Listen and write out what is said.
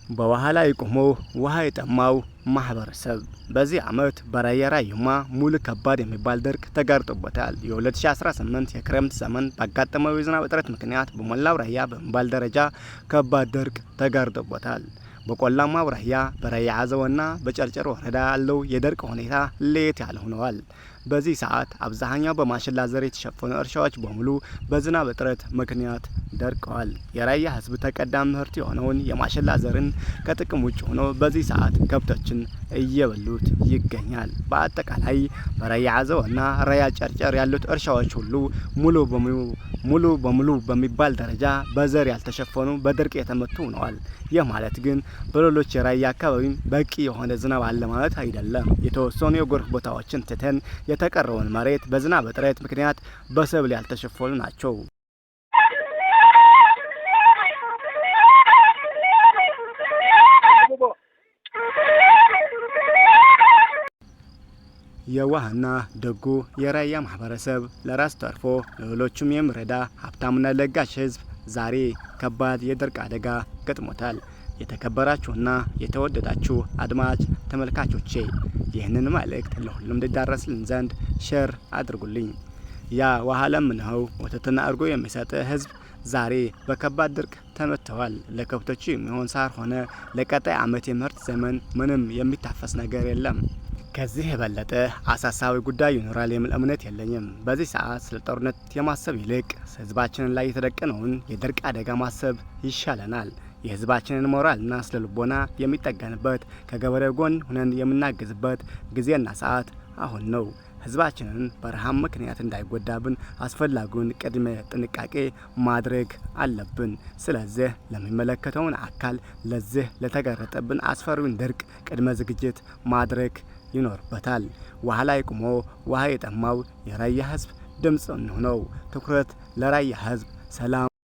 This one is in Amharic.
በውሃ ላይ ቆሞ ውሃ የጠማው ማህበረሰብ በዚህ ዓመት በራያ ራዩማ ሙሉ ከባድ የሚባል ድርቅ ተጋርጦበታል። የ2018 የክረምት ዘመን ባጋጠመው የዝናብ እጥረት ምክንያት በሞላው ራያ በሚባል ደረጃ ከባድ ድርቅ ተጋርጦበታል። በቆላማው ራያ፣ በራያ አዘቦና በጨርጨር ወረዳ ያለው የድርቅ ሁኔታ ለየት ያለ ሆነዋል። በዚህ ሰዓት አብዛኛው በማሽላ ዘር የተሸፈኑ እርሻዎች በሙሉ በዝናብ እጥረት ምክንያት ደርቀዋል። የራያ ሕዝብ ተቀዳሚ ምርት የሆነውን የማሽላ ዘርን ከጥቅም ውጭ ሆኖ በዚህ ሰዓት ከብቶችን እየበሉት ይገኛል። በአጠቃላይ በራያ አዘቦና ራያ ጨርጨር ያሉት እርሻዎች ሁሉ ሙሉ በሙሉ በሚባል ደረጃ በዘር ያልተሸፈኑ፣ በድርቅ የተመቱ ሆነዋል። ይህ ማለት ግን በሌሎች የራያ አካባቢም በቂ የሆነ ዝናብ አለ ማለት አይደለም። የተወሰኑ የጎርፍ ቦታዎችን ትተን የተቀረውን መሬት በዝናብ እጥረት ምክንያት በሰብል ያልተሸፈኑ ናቸው። የዋህና ደጉ የራያ ማህበረሰብ፣ ለራስ ተርፎ ለሌሎችም የሚረዳ ሀብታምና ለጋሽ ህዝብ ዛሬ ከባድ የድርቅ አደጋ ገጥሞታል። የተከበራችሁና የተወደዳችሁ አድማጭ ተመልካቾቼ፣ ይህንን መልእክት ለሁሉም እንዲዳረስልን ዘንድ share አድርጉልኝ። ያ ውሃ ለምነኸው ወተትና እርጎ የሚሰጥ ህዝብ ዛሬ በከባድ ድርቅ ተመትተዋል። ለከብቶቹ የሚሆን ሳር ሆነ ለቀጣይ ዓመት የምርት ዘመን ምንም የሚታፈስ ነገር የለም። ከዚህ የበለጠ አሳሳቢ ጉዳይ ይኖራል የሚል እምነት የለኝም። በዚህ ሰዓት ስለ ጦርነት የማሰብ ይልቅ ህዝባችንን ላይ የተደቀነውን የድርቅ አደጋ ማሰብ ይሻለናል። የህዝባችንን ሞራልና ስነ ልቦና የሚጠገንበት፣ ከገበሬው ጎን ሁነን የምናግዝበት ጊዜና ሰዓት አሁን ነው። ህዝባችንን በረሃብ ምክንያት እንዳይጎዳብን አስፈላጊውን ቅድመ ጥንቃቄ ማድረግ አለብን። ስለዚህ ለሚመለከተውን አካል ለዚህ ለተጋረጠብን አስፈሪውን ድርቅ ቅድመ ዝግጅት ማድረግ ይኖርበታል። ውሃ ላይ ቆሞ ውሃ የጠማው የራያ ህዝብ ድምፅ እንሁነው። ትኩረት ለራያ ህዝብ። ሰላም።